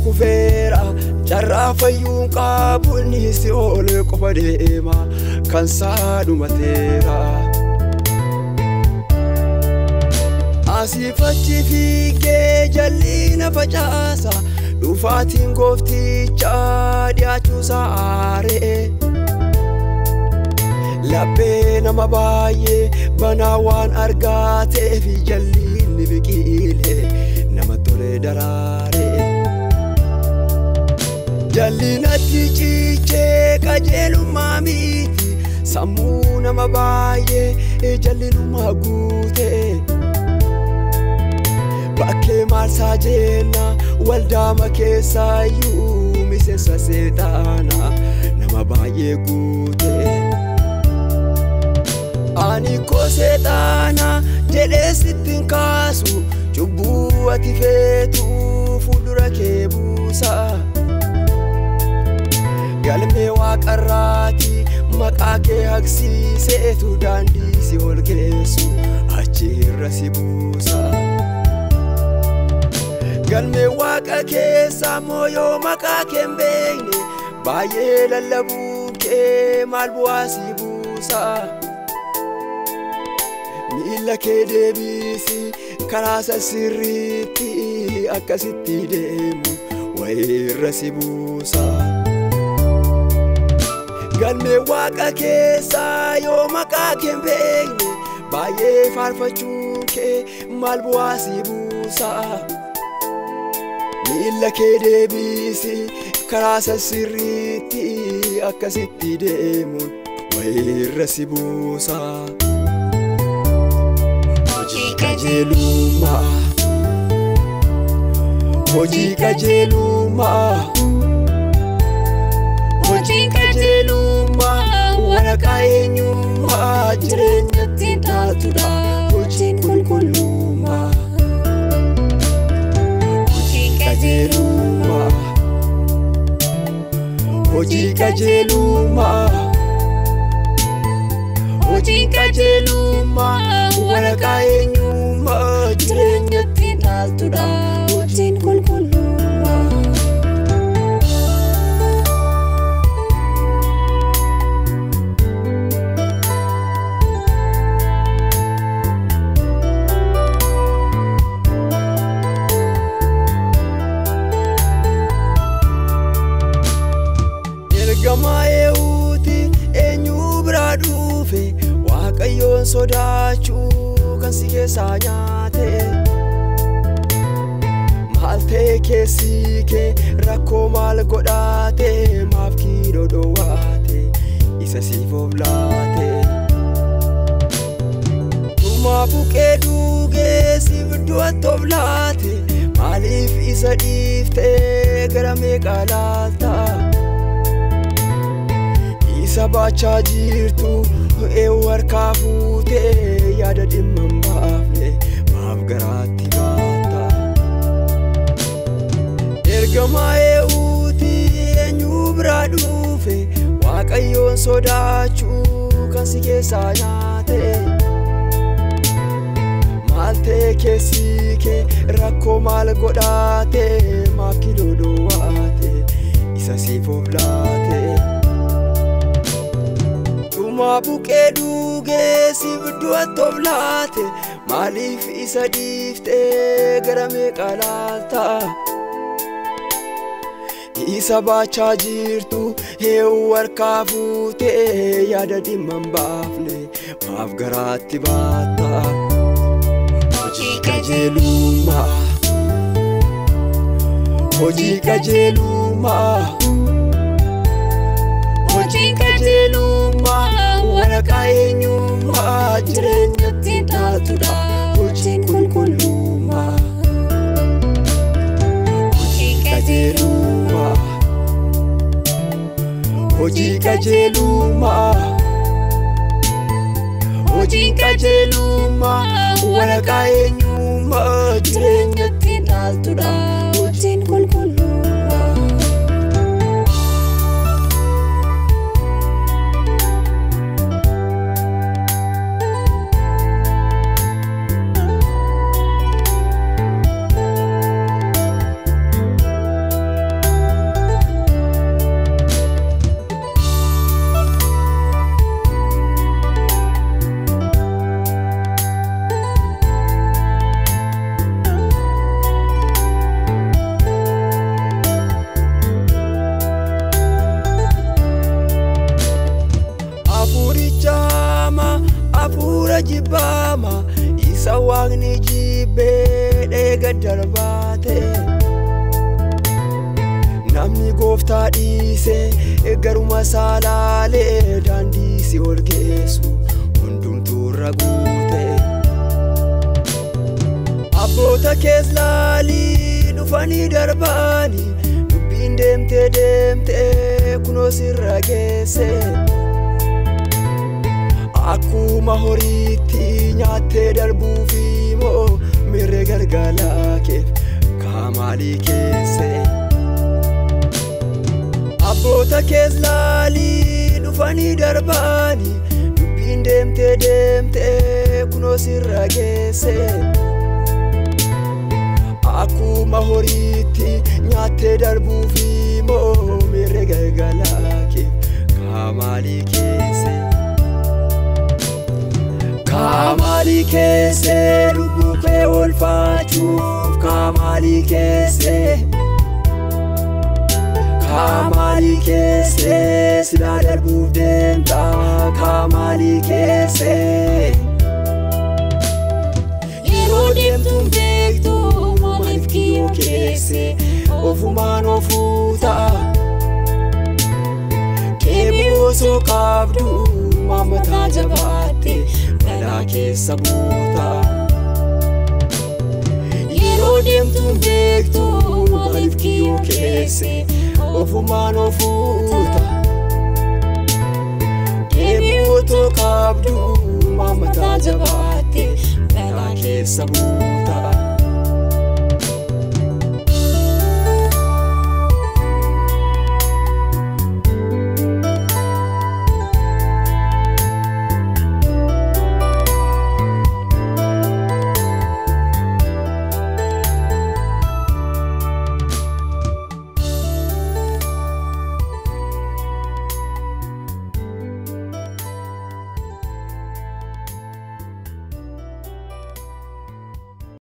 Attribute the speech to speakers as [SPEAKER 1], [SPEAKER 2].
[SPEAKER 1] kufeera carraa fayyuun qabu inni si oole qofa deema kan saa dhumateera. Asiif achi fiigee jalli na facaasa dhufaatiin gooftichaa dhiyaachuusaa aaree. Laphee nama baay'ee banaa waan argaateef jalli ni biqilee nama tole daraaree. Jalli natti cichee qajeelummaa miti sammuu nama baay'ee jallinummaa guutee. Bakkee maarsaa jenna waldaama keessaayyuu miseensa seexaanaa nama baay'ee guutee. Ani koo seexaanaa jedhee sitti hin kaasu cubbuu ati feetu fuuldura kee buusa. Galmee waaqarraati maqaa kee haqsiiseetu daandii si ol geessu achi irra si buusa. Galmee waaqa keessa mooyoo maqaa kee hin beekne baay'ee lallabuun kee maal bu'aa si buusa. Miila kee deebisi karaa sirriitti akkasitti deemu wayirra si buusa. Galmee waaqa keessa yoo maqaa kee hin beekne baay'ee faarfachuun kee maal bu'aa si buusa. Miila kee deebisi karaa sirriitti akkasitti deemuun wayirra si buusa. Hojii qajeelummaa, hojii qajeelummaa, hojii qajeelummaa waraqaa eenyummaa jireenyatti taatudha hojiin qulqullummaa. Hojii qajeelummaa, hojii qajeelummaa, hojii qajeelummaa waraqaa eenyummaa jireenyatti taatudha hojiin qulqullummaa. Ergamaa eewuuti eenyu biraa dhufe Waaqayyoon sodaachuu kan si keessaa nyaate. Maal ta'e keessi kee rakkoo maal godhaate maaf kiiloo dhoowwaate isa siif of laate. Tumaa buqee duugee siif du'atti of laate maaliif isa dhiiftee gara meeqa laalta? Isa baachaa jirtu eewu harkaa fuutee yaada dhimma hin baafne maaf garaatti baatta. Ergamaa eewuuti eenyu biraa dhufe Waaqayyoon sodaachuu kan si keessaa nyaate. Maal ta'e keessi kee rakkoo maal godhaate maaf kiiloo dhoowwaate isa siif of laate. Tumaa buqee duugee siif du'atti of laate maaliif isa dhiiftee gara meeqa laalta? Isa baachaa jirtu eewu harkaa fuutee yaada dhimma hin baafne maaf garaatti baatta. Hojii qajeelummaa, hojii qajeelummaa, hojii qajeelummaa waraqaa eenyummaa jireenyatti taatudha hojiin qulqullummaa. Hojii qajeelummaa, hojii qajeelummaa, hojii qajeelummaa waraqaa eenyummaa jireenyatti taatudha hojiin qulqullummaa. Waaqni jibbee dheega darbaate. Namni gooftaa dhiise garuma isaa laalee daandii si ol geessu hundumtuu irra guute. Abboota kees laalii dhufanii darbanii dubbiin deemtee deemtee kunoo sirra geesse. Akkuma horiitti nyaattee darbuufi moo mirree galgalaa keef kaamaalii keesse. Abboota kees laalii dhufanii darbanii dubbiin deemtee deemtee kunoo sirra geesse. Akkuma horiitti nyaattee darbuufi moo mirree galgalaa keef kaamaalii keesse. Kaamaalii keesse lubbuu kee oolfachuuf kaamaalii keesse. Kaamaalii keesse silaa darbuuf deemta kaamaalii keesse. Yeroo deemtuun beektu maaliif kiyyoo keesse ofumaan ofuuta. Deebii osoo qabdu mataa jabaatte balaa keessa buuta. Yeroo deemtuun beektu maaliif kiyyoo keesse ofumaan ofuuta. Deebii osoo qabdu mataa jabaatte balaa keessa buuta. Yeroo deemtuun beektu maaliif kiyyoo keesse ofumaan ofuuta. Deebii otoo qabdu mataa jabaatte balaa keessa buuta.